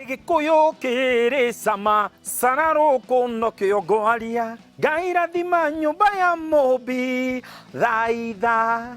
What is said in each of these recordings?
Gĩkũyũ kĩrĩ cama cararũkũ nokĩo ngwaria Ngai rathima nyũmba ya mũmbi thaitha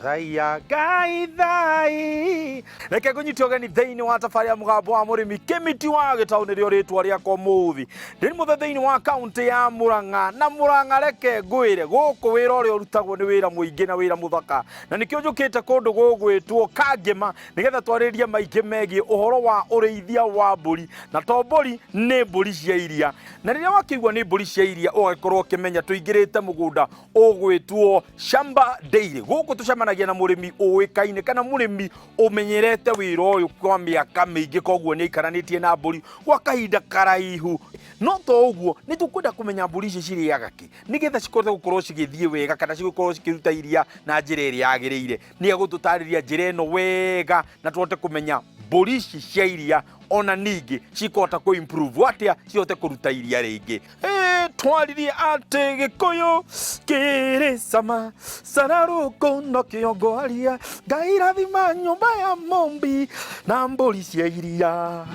thaiya Ngai thai. Reke ngũnyite ũgeni thĩinĩ wa tabarĩra Mũgambo wa Mũrĩmi, Kĩmiti wa Gĩtaũ nĩrĩo rĩtwa rĩakwa ũmũthĩ. Ndĩ mũthĩ thĩinĩ wa kaũntĩ ya Mũrang'a, na Mũrang'a reke ngwĩre gũkũ wĩra ũrĩa ũrutagwo nĩ wĩra mũingĩ na wĩra mũthaka, na nĩkĩo njũkĩte kũndũ gũgwĩtwo Kangĩma nĩgetha twarĩrie maingĩ megiĩ ũhoro wa ũrĩithia wa mbũri, na to mbũri, nĩ mbũri cia iria. Na rĩrĩa wakĩigua nĩ mbũri cia iria ũgagĩkorwo ũkĩmenya tũingĩrĩte mũgũnda ũgwĩtwo Shamba Dairy. Gũkũ tũcemanagia na mũrĩmi ũĩkaine kana mũrĩmi ũmenyerete wĩra ũyũ kwa mĩaka mĩingĩ, koguo nĩ aikaranĩtie na mbũri gwa kahinda karaihu. No to ũguo, nĩ tũkwenda kũmenya mbũri ici cirĩaga kĩ nĩgetha cihote gũkorwo cigĩthiĩ wega kana cigũkorwo cikĩruta iria na njĩra ĩrĩa yagĩrĩire. Nĩ egũtũtarĩria njĩra ĩno wega na tũhote kũmenya mbũri ici cia iria ona ningĩ cikũhota kũ improve atĩa cihote kũruta iria rĩingĩ. Ĩ, twaririe atĩ Gĩkũyũ kĩrĩ cama cararũkũ nokĩo ngwaria Ngai rathima nyũmba ya mũmbi na mbũri cia iria.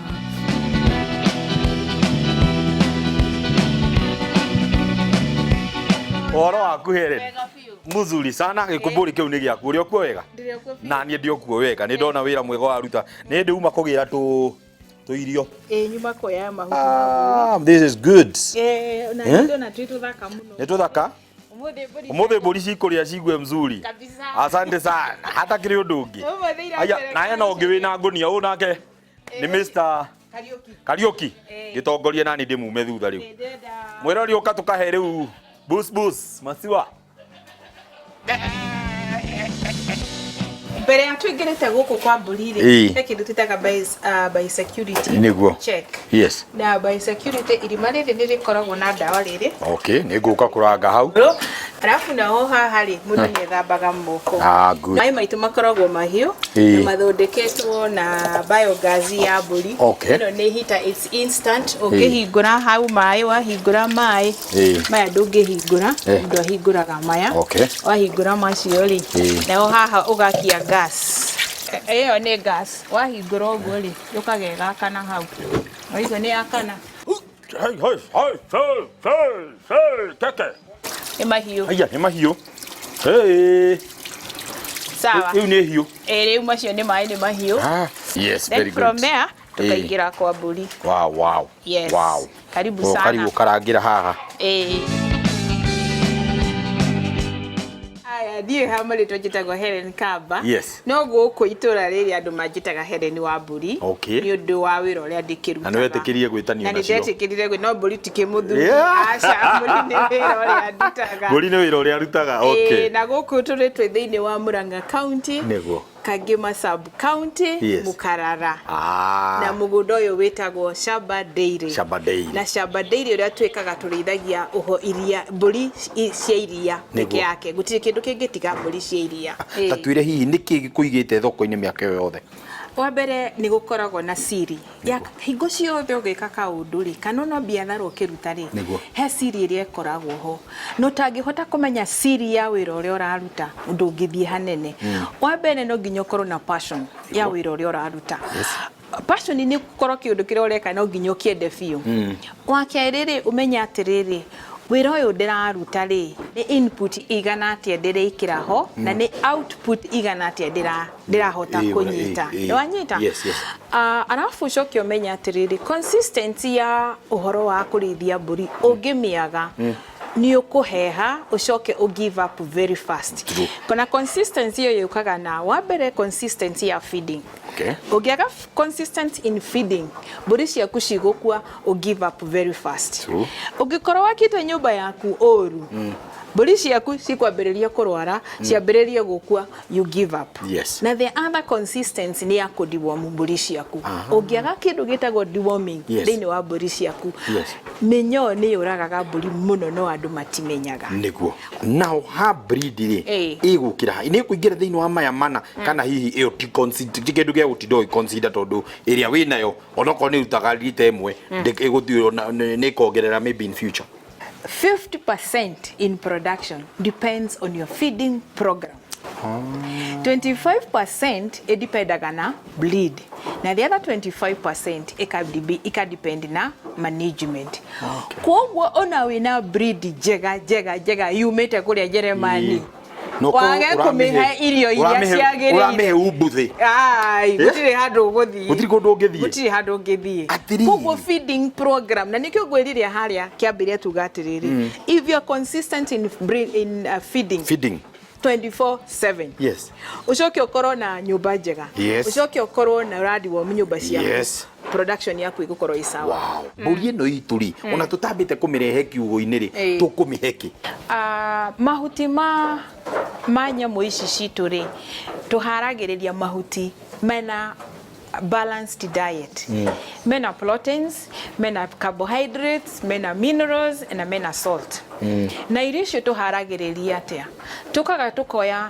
Ũhoro waku Helen? Wega biũ. Mzuri sana. Gĩkũmbũri kĩu nĩ gĩaku. Ũrĩ okuo wega? Ndĩrĩ okuo biũ. Na niĩ ndĩ okuo wega. Nĩ ndona wĩra mwega waruta. Nĩ ndĩ uma kũgĩra tũ tũirio. Ĩĩ, nyuma kuoya mahuti ma Ah, this is good. mbũri. Ĩĩ, na Eh? nĩ ndona twĩ tũthaka mũno. Nĩ tũthaka? Ũmũthĩ mbũri. Ũmũthĩ mbũri cikũrĩa cigue mzuri. Kabisa. Asante sana. Hatakĩrĩ ũndũ ũngĩ. Ũmũthĩ Aya, iracereka. na hena ũngĩ wĩna ngũnia ũyũ nake nĩ Mr. Kariũki. Kariũki. Eh. Gĩtongorie nani ndĩmume thutha rĩu. Ĩĩ, ndĩrenda. Mwĩrori ũka tũkahe rĩu bus bus masiwa. Mbere ya tũingĩrĩte gũkũ kwa mbũri rĩ, Ĩĩ. he kĩndũ twĩtaga biosecurity Nĩguo. check. Yes. Na biosecurity irima rĩrĩ nĩ rĩkoragwo na ndawa rĩrĩ. Okay, nĩ ngũka kũranga hau. Arabu naho haha rĩ, mũndũ nĩ ethambaga moko. Ah, good. Maĩ maitũ makoragwo mahiũ Ĩĩ. na mathondeketwo na biogas ya mbũri. Okay. Ĩno nĩ heater, it's instant. Ũngĩhingũra hau maĩ, wahingũra maĩ, Ĩĩ. maya ndũngĩhingũra, Eh. mũndũ ahingũraga maya. Okay. Wahingũra macio rĩ, Ĩĩ. naho haha ũgakia gas. Ĩyo nĩ gas. Wahingũra ũguo rĩ, yũkaga ĩgakana hau. Waigua nĩ yakana. Hey, hey, hey, hey, hey, hey, keke. Nĩ mahiũ. Aya, nĩ mahiũ. Hey. Sawa. Rĩu nĩ hiũ. Ĩĩ, rĩu macio nĩ maĩ, nĩ mahiũ. Ah, yes, Then very good. from there tũkaingĩra kwa mbũri. Wow. Yes. Wow. Karibu Oh, sana. Karibu karangĩra haha. Ĩĩ. Aya, niĩ ha marĩtwa njĩtagwo Helen Kamba. Yes. No gũkũ itũra rĩrĩ andũ manjĩtaga Helen wa mbũri. Okay. Nĩ ũndũ wa wĩra ũrĩa ndĩkĩrutaga. Na nĩ wetĩkĩrire gwĩtanio Na nĩ nacio. ndetĩkĩrire gwĩ no mbũri ti kĩmũthuri. Yeah. Aca, mbũri nĩ wĩra ũrĩa ndutaga. Mbũri nĩ wĩra ũrĩa arutaga. Okay. Ĩĩ, na gũkũ tũrĩ twĩ thĩinĩ wa Murang'a County. Nĩguo. Kangema sub county. Yes. Mukarara. Ah. Na mũgũnda ũyũ wĩtagwo Shamba Dairy. Shamba Dairy. Na Shamba Dairy ũrĩa twĩkaga tũrĩithagia ũho iria mbũri cia iria peke Nĩguo. yake. Gũtirĩ kĩndũ kĩngĩ tiga mbũri cia iria. Ta twĩre hihi nĩkĩ gĩkũigĩte thoko-inĩ mĩaka ĩyo yothe? Wa mbere nĩ gũkoragwo na siri ya hingo ciothe ũgĩka kaũndũ rĩ, kana ona biathara ũkĩruta rĩ, Nĩguo. he siri ĩrĩa ĩkoragwo ho. Na ũtangĩhota kũmenya siri ya wĩra ũrĩa ũraruta, ndũngĩthiĩ hanene. Wa mbere no nginya ũkorwo na passion ya wĩra ũrĩa ũraruta. Yes. Passion nĩ gũkorwo kĩũndũ kĩrĩa ũreka no nginya ũkĩende biũ. Wa kerĩ rĩ, ũmenye atĩrĩrĩ, wĩra ũyũ ndĩraruta rĩ, nĩ input igana atĩa ndĩrekĩra ho, na nĩ output igana atĩa ndĩrahota kũnyita. Nĩ wanyita? Yes. Arabu ũcoke ũmenye atĩrĩrĩ, consistency ya ũhoro wa kũrĩithia mbũri ũngĩmĩaga nĩ ũkũheha ũcoke ũ give up very fast. True. Na consistency ĩyo yũkaga na wa mbere consistency ya feeding. Okay. Ũngĩaga consistent in feeding, mbũri ciaku cigũkua ũ give up very fast. True. Ũngĩkorwo wakĩte nyũmba yaku ũru, mbũri ciaku cikwambĩrĩria kũrwara, ciambĩrĩrie gũkua, you give up. Yes. Na the other consistency nĩ ya kũ deworm mbũri ciaku. Ũngĩaga kĩndũ gĩtagwo deworming Yes. thĩinĩ wa mbũri ciaku, Yes. mĩnyoo nĩ yũragaga mbũri mũno no andũ matimenyaga. Nĩguo. Nao ha breed rĩ, Ĩĩ. ĩgũkĩra ha? Nĩ ĩkũingĩra thĩinĩ wa maya mana kana hihi ĩyo ti ti kĩndũ gĩa gũtinda ũgĩ consider tondũ ĩrĩa wĩnayo onokorwo nĩ ĩrutaga rita ĩmwe ĩgũthiĩ nĩ ĩkongerera maybe in future. 50% in production depends on your feeding program. 25% ĩdipendaga na bleed na the other 25% ĩkadepend na management. Koguo ona wĩna breed njega njega njega yumĩte kũrĩa Jeremani, wage kũmĩhe irio iria ciagĩrĩire, Ũramĩhe umbuthĩ. Ai, gũtirĩ handũ ũgũthiĩ. Gũtirĩ kũndũ ũngĩthiĩ. Gũtirĩ handũ ũngĩthiĩ. Atĩrĩrĩ. Koguo feeding program, na nĩkĩo ngwĩrire harĩa kĩambĩrĩria tuga atĩrĩrĩ, if you are consistent in feeding Feeding. 24/7, ucoke ũkorwo na nyũmba njega, ucoke ũkorwo na ũradi wa nyũmba ciaku, production yaku ĩgũkorwo ĩ sawa. Wow. Mbũri ĩno itũ rĩ, ona tũtambĩte kũmĩrehe kiugũ-inĩ rĩ, tũkũmĩhe kĩ? Ah, mahuti ma nyamũ ici citũ rĩ, tũharagĩrĩria mahuti mena balanced diet, mena proteins, mena carbohydrates, mena minerals na mena salt. Na irio icio tũharagĩrĩria atĩa? Tũkaga tũkoya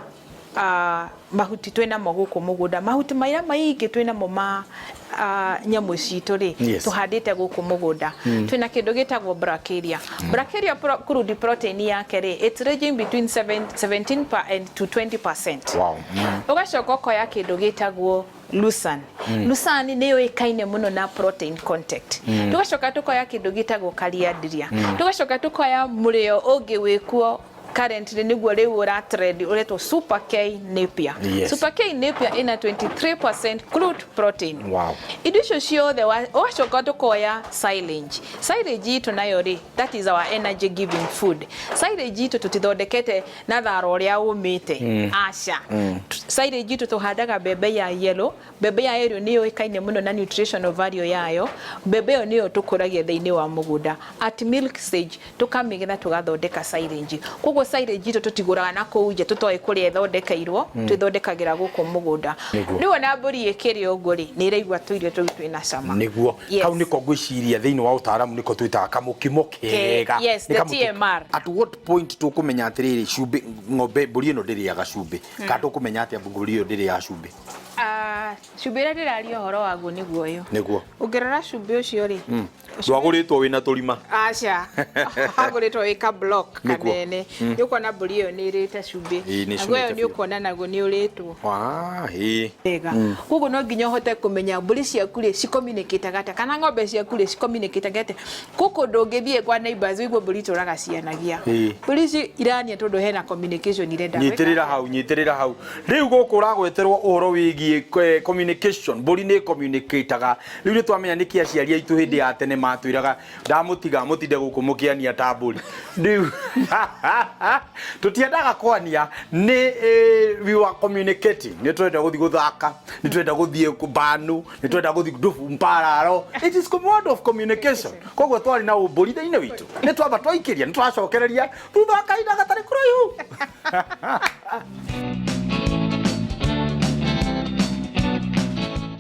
mahuti twĩnamo gũkũ mũgũnda, mahuti marĩa maingĩ twĩnamo ma nyamũ citũ rĩ, tũhandĩte gũkũ mũgũnda. Twĩna kĩndũ gĩtagwo brachiaria. Brachiaria crude protein yake rĩ, it's ranging between 7, 17 and to 20%. Ũgacoka ũkoya kĩndũ gĩtagwo lucerne. Lucerne nĩ yũĩkaine mũno na protein content. Tũgacoka tũkoya kĩndũ gĩtagwo calliandra. Tũgacoka tũkoya mũrĩo ũngĩ wĩkuo currently, nĩguo rĩu ũra trend, ũretwo Super K Napier. Super K Napier ĩna 23% crude protein. Indo icio ciothe ũgacoka tũkoya silage. Silage itũ nayo rĩ, that is our energy giving food. Silage itũ tũtithondekete na thara ũrĩa ũmĩte, aca. Silage itũ tũhandaga mbembe ya yellow. Mbembe ya yellow nĩ yũĩkaine mũno na nutritional value yayo. Mbembe ĩyo nĩyo tũkũragia thĩinĩ wa mũgũnda. At milk stage tũkamĩgetha, tũgathondeka silage. Koguo silage itũ tũtigũraga na kũu nja, tũtoĩ kũrĩa ĩthondekeirwo, twĩthondekagĩra gũkũ mũgũnda. Rĩu ona mbũri ĩkĩrĩa ũguo rĩ, nĩ ĩraigua tũirio tũu twĩna cama. Nĩguo. Kau nĩko ngwĩciria thĩinĩ wa ũtaaramu nĩko twĩtaga kamũkimo kega. Yes, Nĩ the TMR. At what point tũkũmenya atĩrĩrĩ, cumbĩ, ng'ombe, mbũri ĩno ndĩrĩaga cumbĩ? Kana tũkũmenya atĩa mbũri ĩyo ndĩrĩaga cumbĩ? Ah, cumbĩ ũrĩa ndĩraria ũhoro waguo nĩguo ũyũ. Ũngĩrora cumbĩ ũcio rĩ, Ndwagũrĩtwo wĩna tũrima. Aca, hagũrĩtwo wĩ ka block kanene. Nĩ ũkuona mbũri ĩyo nĩ ĩrĩte cumbĩ. Ĩĩ, nĩ Naguo ĩyo ĩcũnĩte nĩ biũ. ũkuona naguo nĩ ũrĩtwo Wa, ĩĩ. wega. Koguo no nginya ũhote kũmenya mbũri ciaku rĩ cicommunicataga atĩa, kana ng'ombe ciaku rĩ cicommunicataga atĩa. Gũkũ ndũngĩthiĩ kwa neighbors ũigue mbũri itũraga cianagia. Mbũri ici irania tondũ hena communication irenda gwĩka. Nyitĩrĩra hau, nyitĩrĩra hau. Rĩu gũkũ ũragweterwo ũhoro wĩgiĩ communication. Mbũri nĩ communicataga. Rĩu nĩ twamenya nĩkĩ aciari aitũ hĩndĩ ya tene matwĩraga ndamũtiga mũtinde gũkũ mũkĩania ta mbũri. Rĩu tũtiendaga kwania, nĩ we were communicating. Nĩ twenda gũthiĩ gũthaka, nĩ twenda gũthiĩ mbanu, nĩ twenda gũthiĩ ndubu mpararo. It is word of communication. Koguo twarĩ na ũmbũri thĩinĩ witũ, nĩ twamba twaikĩria, nĩ twacokereria thutha wa kahinda gatarĩ kũraihu.